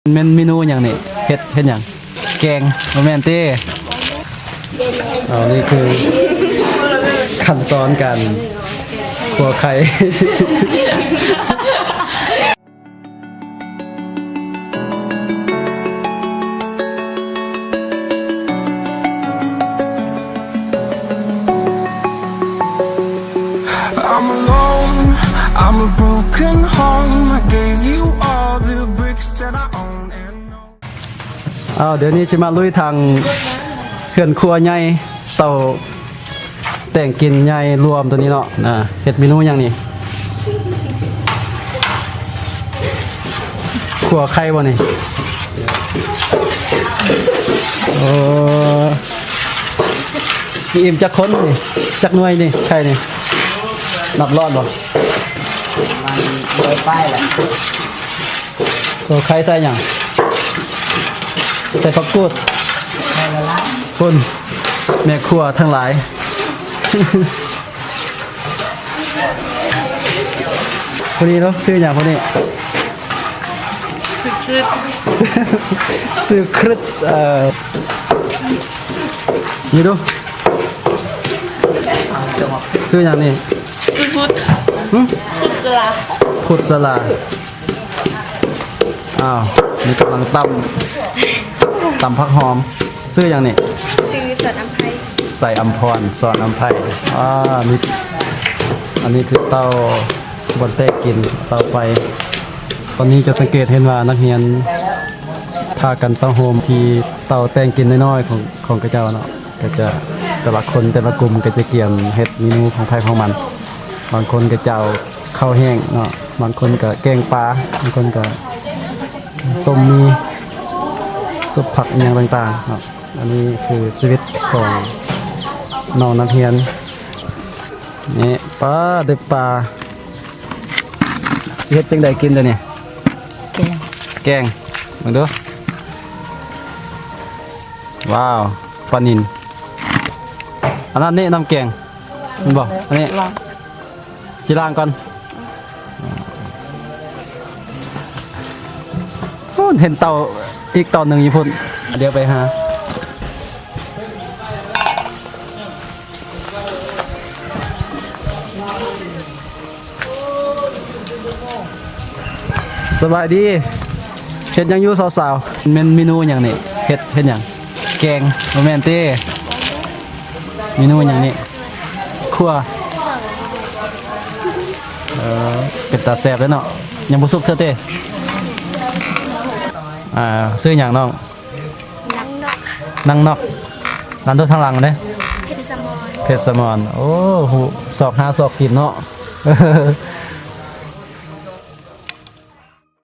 ແມ່ນເມນູຫຍັງນີ້? ເຮັດ ເຮັດຫຍັງ? ແກງ ບໍ່ແມ່ນຕິ? ເອົາ ນີ້ຄືຂັ້ນຕອນການຂົ້ວໄຂ່. I'm alone, I'm a broken home. I gave you all the bricks that I own and know. ເອົາ ດຽວນີ້ຊິມາລຸຍທາງເຮືອນຄົວໃຫຍ່ ເຕົາແຕ່ງກິນໃຫຍ່ລວມໂຕນີ້ເນາະ. ນະ ເຮັດເມນູຫຍັງນີ້? ຂົ້ວໄຂ່ບໍ່ນີ້? ໂອ້ ຊິອີ່ມຈັກຄົນນີ້? ຈັກໜ່ວຍນີ້ ໄຂ່ນີ້? ນັບຮອດບໍ່? ປະມານໜ່ວຍປາຍແຫຼະ. ໂຕໄຂ່ໃສ່ຫຍັງ? ໃສ່ຜັກກູດ. ພຸ້ນ ແມ່ຄົວທັງຫຼາຍ. ຜູ້ນີ້ເນາະ ຊື່ຫຍັງຜູ້ນີ້? ຊື່ຄຣິດ ຊື່ຄຣິດ ເອີ ນີ້ດູ ຊື່ຫຍັງນີ້? ຊື່ພຸດ ຫຶ? ພຸດສະຫຼາ ພຸດສະຫຼາ. ອ້າວ ນີ້ກຳລັງຕຳ ຕຳຜັກຫອມ. ຊື່ຫຍັງນີ້? ຊື່ສອນອຳໄພ ໃສ່ອຳພອນ ສອນອຳໄພ. ອ່າ ນີ້ ອັນນີ້ຄືເຕົາບ່ອນແຕ່ງກິນ ເຕົາໄຟ. ຕອນນີ້ຈະສັງເກດເຫັນວ່ານັກຮຽນພາກັນເຕົ້າໂຮມທີ່ເຕົາແຕ່ງກິນນ້ອຍໆ ຂອງ ຂອງເຂົາເຈົ້າເນາະ. ກໍຈະ ແຕ່ລະຄົນແຕ່ລະກຸ່ມກໍຈະກຽມເຮັດເມນູຂອງໃຜຂອງມັນ. ບາງຄົນກໍເຈົ້າເຂົ້າແຫ້ງເນາະ, ບາງຄົນກໍແກງປາ, ບາງຄົນກໍຕົ້ມໝີ່, ຊຸບຜັກອີ່ຫຍັງຕ່າງໆເນາະ. ອັນນີ້ຄືຊີວິດຂອງນ້ອງນັກຮຽນ. ນີ້ ປາ ໄດ້ປາ. ເຮັດຈັ່ງໃດກິນໂຕນີ້? ແກງ ແກງ ເບິ່ງດູ. ວ້າວ ປານິນ. ອັນນັ້ນນີ້ນ້ຳແກງ ແມ່ນບໍ່? ອັນນີ້ ລ້າງ ຊິລ້າງກ່ອນ. ໂອ້ ເຫັນເຕົາອີກເຕົາໜຶ່ງຢູ່ພຸ້ນ. ດຽວໄປຫາ. ສະບາຍດີ. ເຮັດຫຍັງຢູ່ສາວໆ? ແມ່ນເມນູຫຍັງນີ້? ເຮັດ ເຮັດຫຍັງ? ແກງ ບໍ່ແມ່ນຕິ? ເມນູຫຍັງນີ້? ຂົ້ວ ເອີ ເປັນຕາແຊບເດ້ເນາະ. ຍັງບໍ່ສຸກເທື່ອຕິ? ອ່າ ຊື່ຫຍັງນ້ອງ? ນາງນອກ ນາງນອກ. ຮ້ານໂຕທາງຫຼັງເດ້? ເພັດສະໝອນ ເພັດສະໝອນ. ໂອ້ ຮູ້ ຊອກຫາຊອກກິນເນາະ.